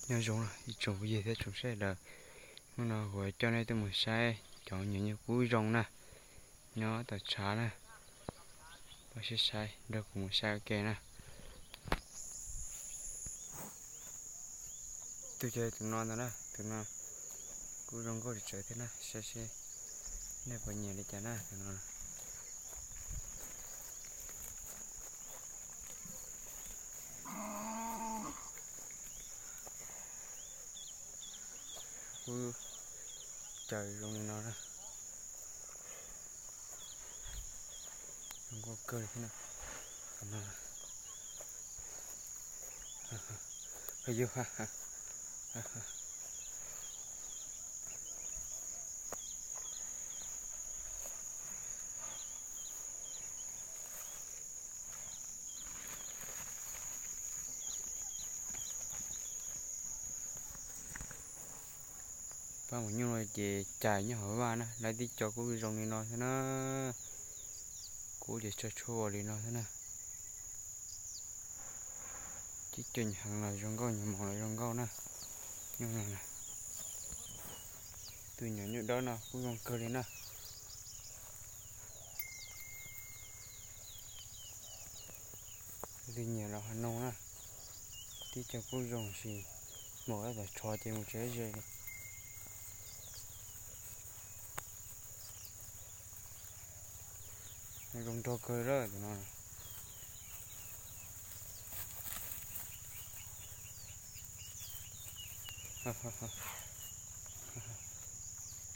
Nyob zoo ib tsoom phooj ywg thiab tsoom saib daws, hnub no kuv coj nej tuaj mus saib cov nyuam nyuj kub zoo na, nyob tom tshav na. Pab sib saib nrog kuv mus saib ua ke na. Tus cov tus no ntag na, tus no kuj zoo nkauj tsawv thiab na, saib seb nej puas nyiam li cas na tus no. Kuj caws zoo li no na. Zoo nkauj kawg li thiab na. Qhov no, yus, pab mus nyuj no ces cais nyob hauv vaj na, lawv tib co kuj zoo li no xwb na. Kuj ces tsawg tshuaj li no xwb na. Cib co nyuam heev los zoo nkauj, nyuam mos los zoo nkauj na. Nyuj no na, tus nyuam nyuj dawb no kuj zoo kawg li na. Tus nyiam los ho noog na, tib co kuj zoo sis mos tab tom tshov ces mus tsis ze li. Zoo nraug kawg lawm tus no.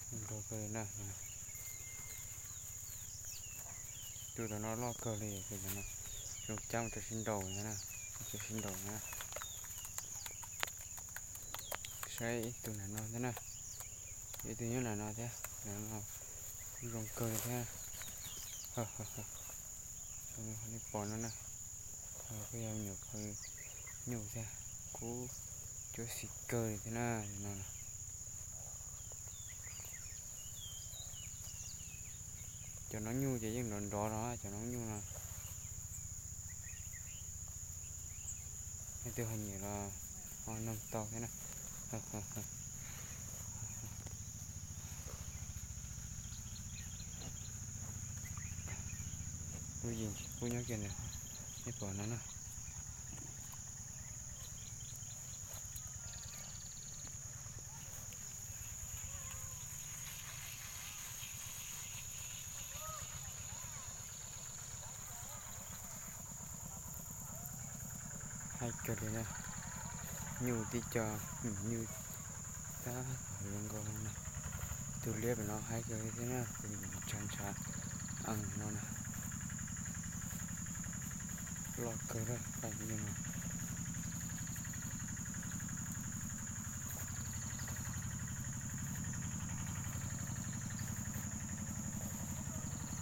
Zoo nraug kawg li na. Tus tom no loj kawg li, tus tom no zoo cab mus rau sib nraus na, rau sib nraus na. Saib ib tug nram no thiab na, ib tug nyob nram no thiab, nram no kuj zoo kawg li thiab. Zoo li nej pom no na, kuj yog nyuam qhuav nyuj thiab, kub cuab xis kawg li thiab na no. Cov noob nyuj ces yeej nrov nrov no, cov noob nyuj no. Leej twg ho nyiam los ho noog tau thiab na. Lub yim kuj nyob kiag ntawm nej pom no na. Haib kawg li na, nyuj tib co, nyuj tab tom zoo nkauj na. Tus liab pem no haib kawg li thiab na, tus ntshav ntshav ees no na. Loj kawg lawm paj nyuj no.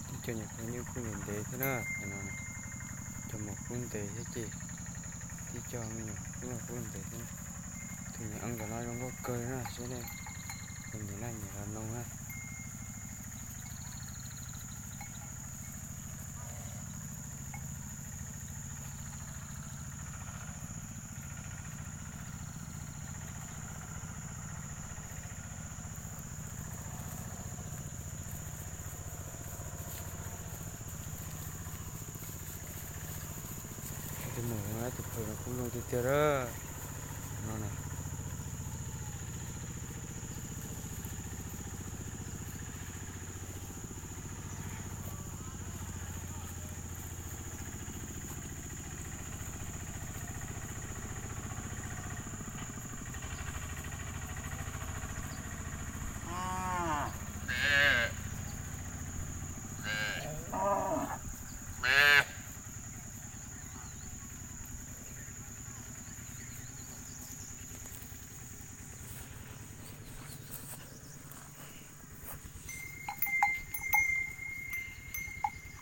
Tib co nyuam qhuav nyuj kub ntev ntev thiab na, cov no, cov mos kub ntev thiab ces tib co me nyuam kub kub ntev thiab. Tus nyiam ees tom no zoo nkauj kawg na, seb nej puas nyiam na, nyiam los noog na. Tus mus no tus phaw no kub zoo tiag tiag lawm no na.